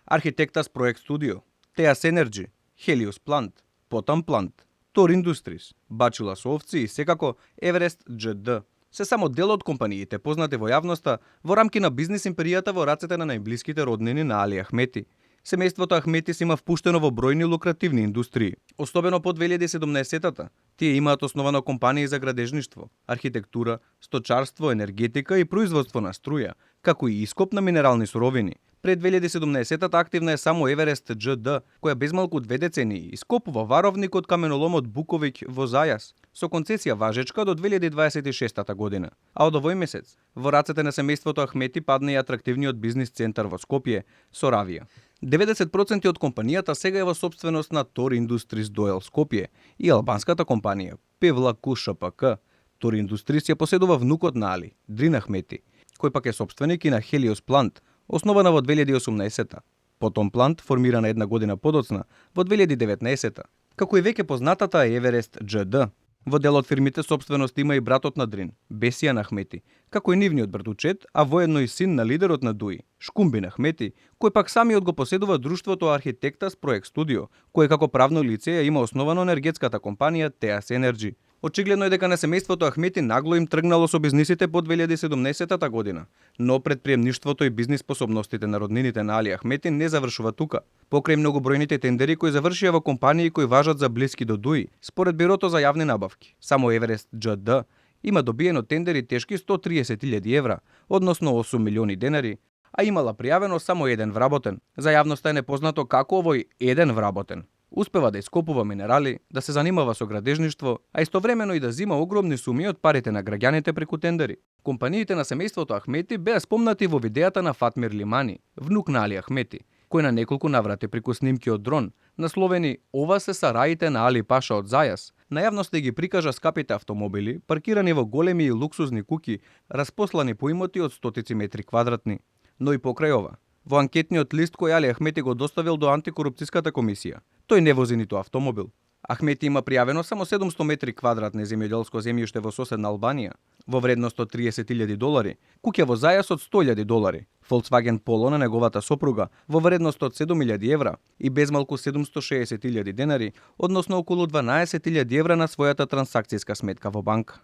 Architectas Project Studio, Teas Energy, Helios Plant, Potam Plant, Tor Industries, Бачила со овци и секако Everest GD. Се само дел од компаниите познати во јавноста во рамки на бизнис империјата во рацете на најблиските роднини на Али Ахмети. Семејството Ахмети се има впуштено во бројни лукративни индустрии. Особено по 2017-та, тие имаат основано компании за градежништво, архитектура, сточарство, енергетика и производство на струја, како и ископ на минерални суровини. Пред 2017-та активна е само Everest GD, која безмалку 2 децении ископува варовник од каменоломот Буковиќ во Зајас, со концесија важечка до 2026 година. А од овој месец, во рацете на семејството Ахмети падна и атрактивниот бизнис центар во Скопје, Соравија. 90% од компанијата сега е во собственост на Тор Industries Доел Скопје и албанската компанија Певлаку ШПК. Тор Industries ја поседува внукот на Али, Дрин Ахмети, кој пак е собственик и на Helios Plant, основана во 2018-та. Потом Plant, формирана една година подоцна, во 2019-та. Како и веќе познатата Everest GD. Во дел од фирмите собственост има и братот на Дрин, Бесијан Ахмети, како и нивниот братучет, а воедно и син на лидерот на Дуи, Шкумбин Ахмети, кој пак самиот го поседува друштвото Architectas Project Studio, кој како правно лице ја има основано енергетската компанија Teas Energy. Очигледно е дека на семејството Ахмети нагло им тргнало со бизнисите по 2017 година, но предприемништвото и бизнис способностите на роднините на Али Ахмети не завршува тука. Покрај многобројните тендери кои завршија во компании кои важат за блиски до Дуи, според Бирото за јавни набавки, само Everest GD има добиено тендери тешки 130.000 евра, односно 8 милиони денари, а имала пријавено само еден вработен. За јавноста е непознато како овој еден вработен успева да ископува минерали, да се занимава со градежништво, а истовремено и да зима огромни суми од парите на граѓаните преку тендери. Компаниите на семејството Ахмети беа спомнати во видеата на Фатмир Лимани, внук на Али Ахмети, кој на неколку наврати преку снимки од дрон, насловени "Ова се сараите на Али Паша од Зајас", на јавноста ги прикажа скапите автомобили, паркирани во големи и луксузни куќи, распослани по имоти од стотици метри квадратни. Но и покрај ова, во анкетниот лист кој Али Ахмети го доставил до антикорупцијската комисија, тој не вози ниту автомобил. Ахмети има пријавено само 700 метри квадратни земјоделско земјиште во соседна Албанија, во вредност од $30.000, куќа во Зајас од $100.000, Volkswagen Polo на неговата сопруга во вредност од 7.000 евра и безмалку 760.000 денари, односно околу 12.000 евра на својата трансакцијска сметка во банка.